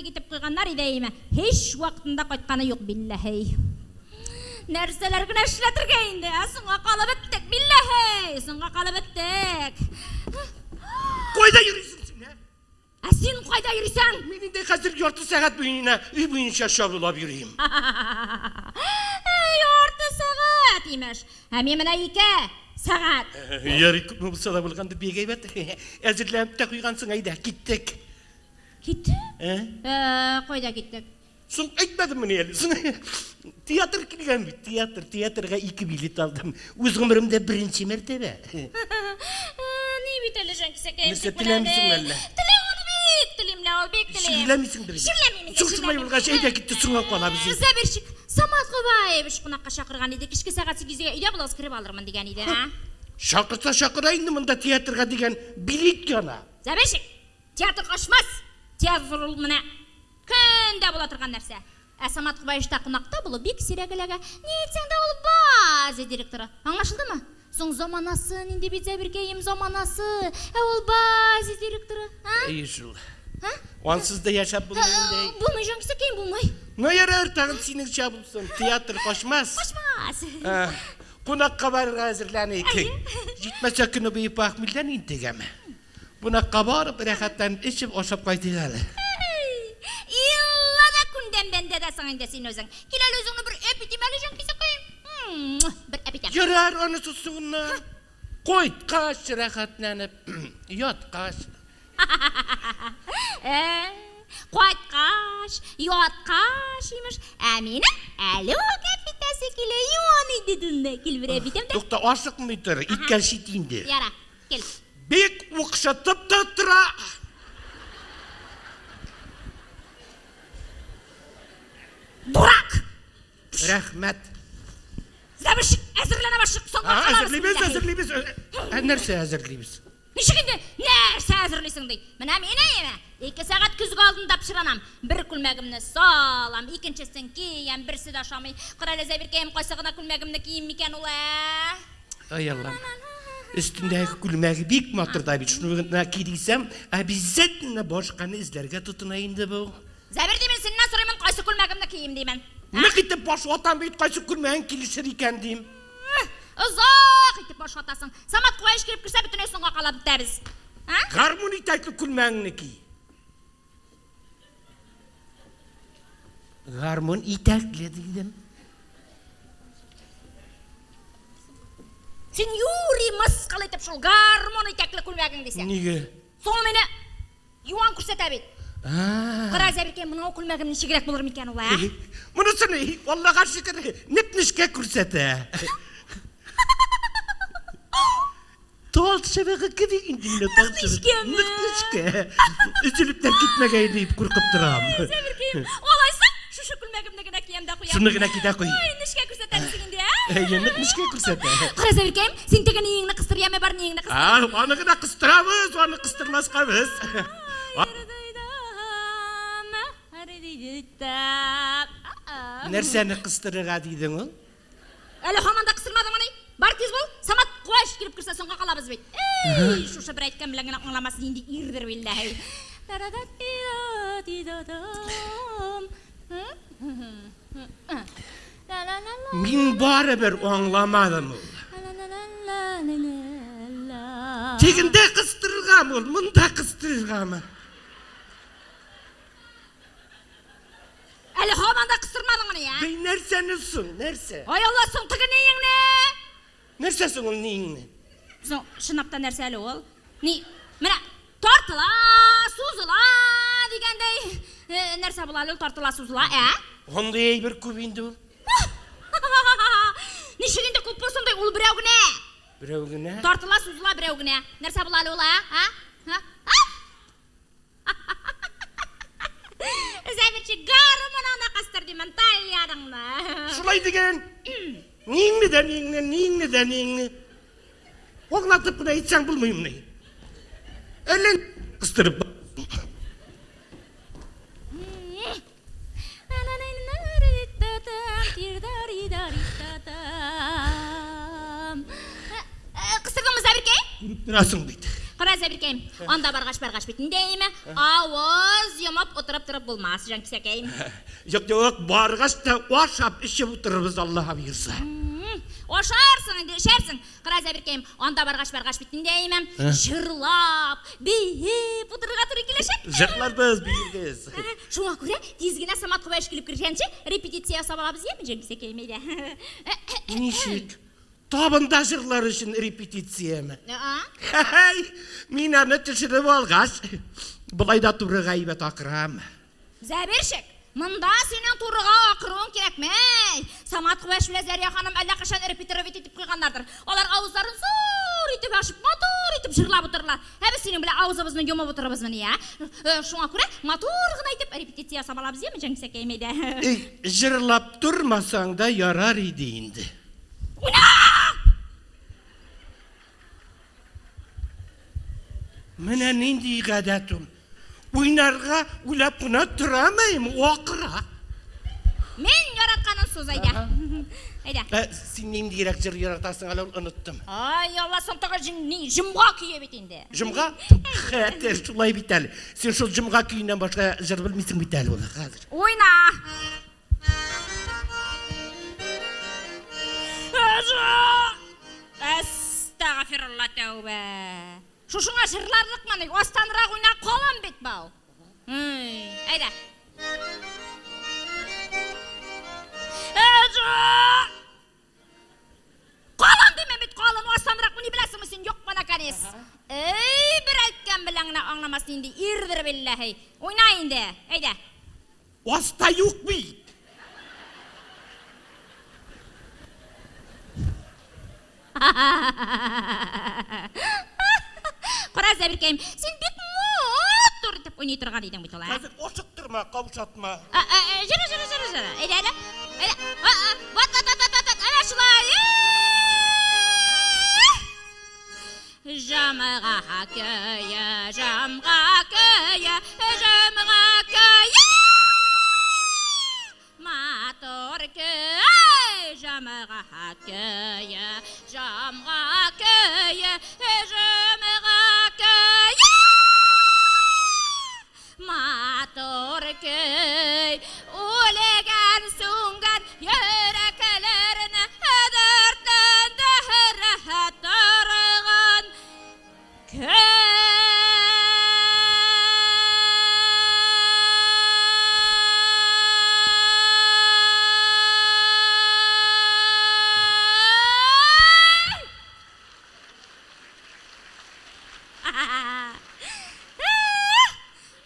итеп куйганнар иде әйеме. Һич вакытында кайтканы юк, билләһи. Нәрсәләр генә эшләтергә инде, ә? Соңга калып беттек, билләһи! Соңга калып беттек. Кайда йөрисең син, ә? Ә син кайда йөрисең? Мин инде хәзер ярты сәгать буена өй буенча чабулап йөрим. Ярты сәгать, имеш. Ә мин менә 2 сәгать. Ярый, күпме булса да булган дип бик әйбәт. Әзерләнеп тә куйгансың, әйдә, киттек. Киттек? Ә? Кайда киттек? Соң әйтмәдеммени әле? Соң театр килгән бит, театр, театрга 2 билет алдым. Үз гомеремдә беренче мәртәбә. Ни бит әле, җанкисәкәем, Нәрсә, теләмисеңме әллә? Телим аны бик телим лә ул, бик телим. Чирләмисеңдер инде. Чирләмим инде. Соң шулай булгач, әйдә киттек, соңга калабыз инде. Зәбирчик, Самат Гобаевич кунакка чакырган иде, кичке сәгать 8-гә өйдә булыгыз, кереп алырмын дигән иде, а? Чакырса чакыра инде, монда театрга дигән билет яна. Зәбирчик, театр качмас! Театр ул менә көн дә була торган нәрсә. Ә Самат Гобаевичта кунакта булу бик сирәк эләгә. Ни әйтсәң дә ул база директоры. Аңлашылдымы? Соң заманасы нинди бит, Зәбиркәем, заманасы. Ә ул база директоры, а? Әйе шул. А? Ансыз да яшәп булмый инде. Булмый, җанкисәкәем, булмый. Ну ярар, тагын синеңчә булсын. Театр качмас. Качмас. Кунакка барырга әзерләник. Җитмәсә көне буе пахмилдән интегәм. Кунакка барып, рәхәтләнеп эчеп, ашап кайтыйк әле. Илла да күндәм бәндә дә соң инде син үзең. Кил әле үзеңне бер әп итим әле, җанкисәкәем. Бер әп итәм. Ярар, анысы соңыннан. Кайткач, рәхәтләнеп, яткач. Кайткач, яткач, имеш. Ә минем әле үк әп итәсе килә. Юан инде дунда. Кил бер әп итәм дә. Тукта, ашыкмый тор, иткә чит инде. Яра, кил. Бик укшытып та тора. Дурак! Рәхмәт. Зәбеш, әзерләнә башлык, соңга калабыз. Әзерлибез, әзерлибез. Ә нәрсә әзерлибез? Ничек инде нәрсә әзерлисең ди? Менә мин әйеме? 2 сәгать көзге алдында пычранам. Бер күлмәгемне салам, икенчесен киям, берсе дә ошамый. Кара әле, Зәбиркәем, кайсы гына күлмәгемне киим микән ул, ә? Ай Аллам. Өстендәге күлмәге бик матур да бит. Шуны гына ки дисәм, обязательно башканы эзләргә тотына инде бу. Зәбир димен, синнән сорыймын, кайсы күлмәгемне киим димен. Нык итеп баш ватам бит, кайсы күлмәгең килешер икән дим. Озак итеп баш ватасың. Самат Кубаевич килеп керсә, бөтенләй соңга калып бетәбез. А? Гармун итәкле күлмәгеңне ки. Гармун итәкле дидем. Син юри мыскыл итеп шул гармун итәкле күлмәгең дисәң. Нигә? Соң мине юан күрсәтә бит. Кара, Зәбиркәй, моның күлмәгем ничегрәк булыр микән ул, ә? Монысын, Аллага шөкер, неп-нечкә күрсәтә. Тал чыбыгы кебек инде менә тал чыбыгы. Нык нечкә. Өзелеп тә китмәгәе дип куркып торам. Зәбиркәем, алайса, шушы күлмәгемне генә киям дә куям. Шуны гына ки дә куй. Ай, нечкә күрсәтә дисең инде, ә? Әйе, нык нечкә күрсәтә. Кара, Зәбиркәем, син теге ниеңне кыстыр, яме бар ниеңне кыстыр. Аны гына кыстырабыз, аны кыстырмаска без. Нәрсәне кыстырырга дидең ул? Әле һаман да кыстырмадыңмыни? Бар тиз бул, Самат Кубаевич килеп керсә соңга калабыз бит. Эй, шушы бер әйткән белән генә аңламас нинди ирдер билләһи. Мин барыбер аңламадым ул. Тегендә кыстырыргамы ул, монда кыстырыргамы? Әле һаман да кыстырмадыңмыни, ә? Бей нәрсәне соң, нәрсә? Ай Алла, соң теге ниеңне? Нәрсә соң ул ниеңне? Соң, чынлап та нәрсә әле ул? Ни, менә тартыла, сузыла дигәндәй, нәрсә була әле ул тартыла, сузыла, ә? Андый әйбер күп инде ул. Ничек инде күп булсын ди, ул берәү генә. Берәү генә? Тартыла, сузыла берәү генә. Нәрсә була әле ул, ә? А? А? Зәбирчик, гармуныңны кыстыр димен, тальяныңны. Шулай дигән. Ниңне дә ниңне, ниңне дә ниңне. Аңлатып кына әйтсәң булмыймыни? Әллә кыстырып. Кыстырдыңмы, Зәбиркәй? Күреп торасың бит. Кара, Зәбиркәем, анда баргач баргач бит инде, әйеме? Авыз йомып утырып торып булмас, җанкисәкәем. Юк, юк, баргач та ашап, эчеп утырырбыз, Аллаһ боерса. Ашарсың инде, эчәрсең. Кара, Зәбиркәем, анда баргач баргач бит инде, әйеме? Җырлап, биеп утырырга туры киләчәк. Җырларбыз, биербез. Шуңа күрә тиз генә Самат Кубаевич килеп кергәнче репетиция ясап алабыз, яме, җанкисәкәем, әйдә. Ничек? Табында җырлар өчен репетицияме? А? Хәй, мин аны төшереп алгач, болай да туры гайбәт акырам. Зәбирчик, монда синең турыга акыруың кирәкми. Самат Кубаш белән Зәрия ханым әллә кайчан репетировать итеп куйганнардыр. Алар авызларын зур итеп ачып, матур итеп җырлап утырырлар. Ә без синең белән авызыбызны йомып утырырбызмыни, ә? Шуңа күрә матур гына итеп репетиция ясап алабыз, яме, җанкисәкәем, әйдә. Эй, җырлап тормасаң да ярар иде инде. Уйна! Менә нинди гадәт ул. Уйнарга уйлап кына торамыйм, акыра. Мин яратканын суз, әйдә. Әйдә. Ә, син ниндирәк җыр яратасың әле, оныттым. Ай, Алла, соң тагы җомга көе бит инде. Җомга? Хәтер, шулай бит әле. Син шул җомга көеннән башка җыр белмисең бит әле ул хәзер. Уйна! Әстәгафирулла тәүбә. Шушыңа җырларлыкмыни? Астанрак уйнап калам бит бау. Әйдә. Калын димем бит, калын, астанрак уйный беләсеңме син? Юк, наконец. Эй, бер әйткән белән генә аңламас нинди ирдер билләһи. Уйна инде, әйдә. Аста юк бит. Кара, Зәбиркәем, син бик матур итеп уйный торган идең бит ул, ә? Хәзер ашыктырма, каушатма. Җыры, җыры, җыры, җыры. Әйдә, әйдә. Әйдә. Вот, вот, вот, вот, вот. Әнә шулай. Җомга көе, җомга көе, җомга көе. Матур көй, җомга көе, җомга көе, җомга көе. Матур көй, үлгән, сүнгән йөрәкләрне дәртләндерә торган көй.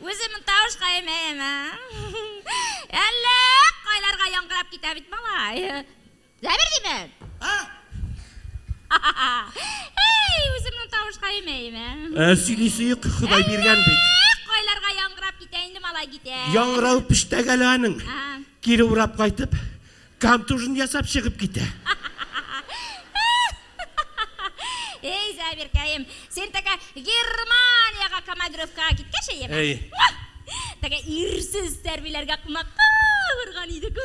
Үземнең тавышка имәем, ә? Әллә кайларга яңгырап китә бит малай. Зәбир димен. А? Эй, үземнең тавышка имәем, ә? Ә, сөйлисе юк, Ходай биргән бит. Әллә кайларга яңгырап китә инде малай китә. Яңгырау пештәк әле аның. Кире урап кайтып, контужен ясап чыгып китә. Эй, Зәбиркәем, син теге Германиягә командировкага киткәч, әйеме? Әй. Теге ирсез сәрбиләргә кунакка барган идек.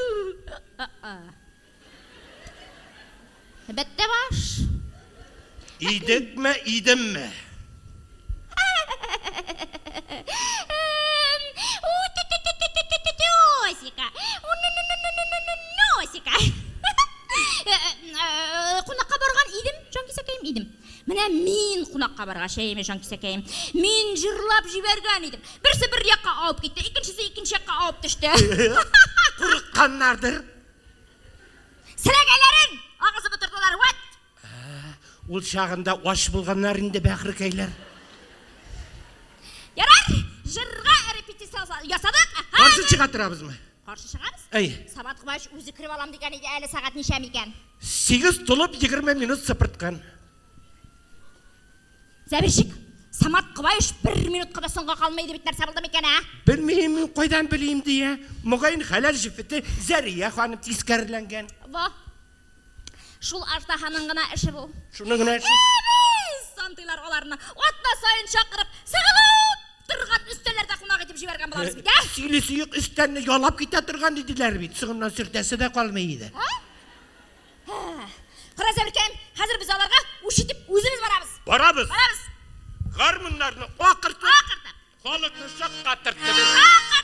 Бетте баш. Идекме, идемме? Тосика. Носика. Кунакка барган идем, җанкисәкәем, идем. Менә мин кунакка баргач, әйеме, җанкисәкәем, мин җырлап җибәргән идем. Берсе бер якка авып китте, икенчесе икенче якка авып төште. Курыкканнардыр. Селәгәйләрен агызып утырдылар, вәт! Ул чагында ач булганнар инде бәхрекәйләр. Ярар, җырга репетиция ясадык. Каршы чыга торабызмы? Каршы чыгабыз? Әй. Самат Кубаевич үзе кереп алам дигән иде, әле сәгать ничә микән? 8 тулып 20 минут сыпырткан. Зәбирчик, Самат Кубаевич бер минутка да соңга калмый иде бит, нәрсә булды микән, ә? Белмим, мин кайдан белим дия. Мөгаен хәләл җефете Зәрия ханым тискәреләнгән. Во. Шул аждаһаның гына эше бу. Шуның гына эше. Әби, сантыйлар аларны. Атна саен чакырып, сыгылып торган өстәлләрдә кунак итеп җибәргән булабыз бит, ә? Сөйлисе юк, өстәлне ялап китә торган диделәр бит. Соңыннан сөртәсе дә калмый иде. Кара, Зәбиркәем, хәзер без аларга үч итеп үзебез барабыз. Барабыз. Барабыз. Гармуннарны акыртып, Акыртып. халыкны шаккатырттык. Шаккатырттык.